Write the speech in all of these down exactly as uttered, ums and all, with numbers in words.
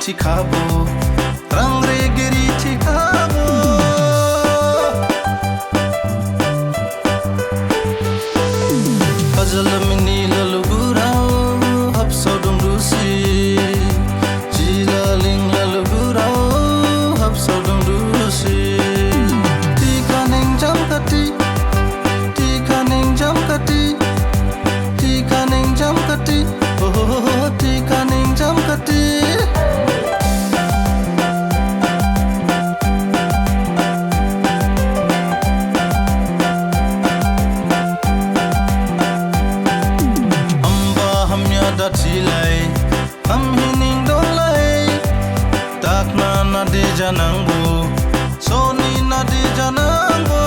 Thikhabo, rangre giri thikhabo. Kajalamini lalu gurao, hapso dongdusi. Jilaling lalu gurao, hapso dongdusi. Thik aning jam kati, thik aning jam kati, thik aning jam kati, oh, thik aning jam kati. Amba hamya dathi lai, ham hining dong lai. Takna nadi janang bo, soni nadi janang bo.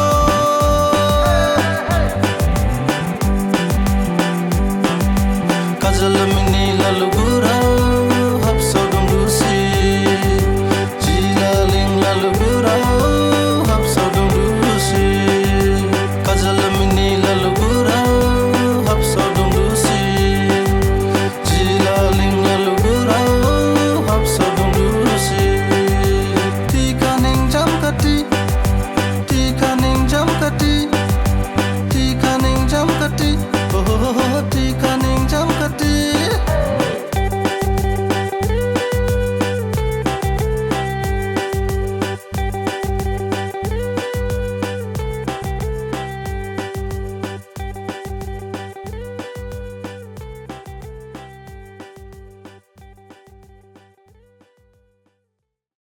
Kajalam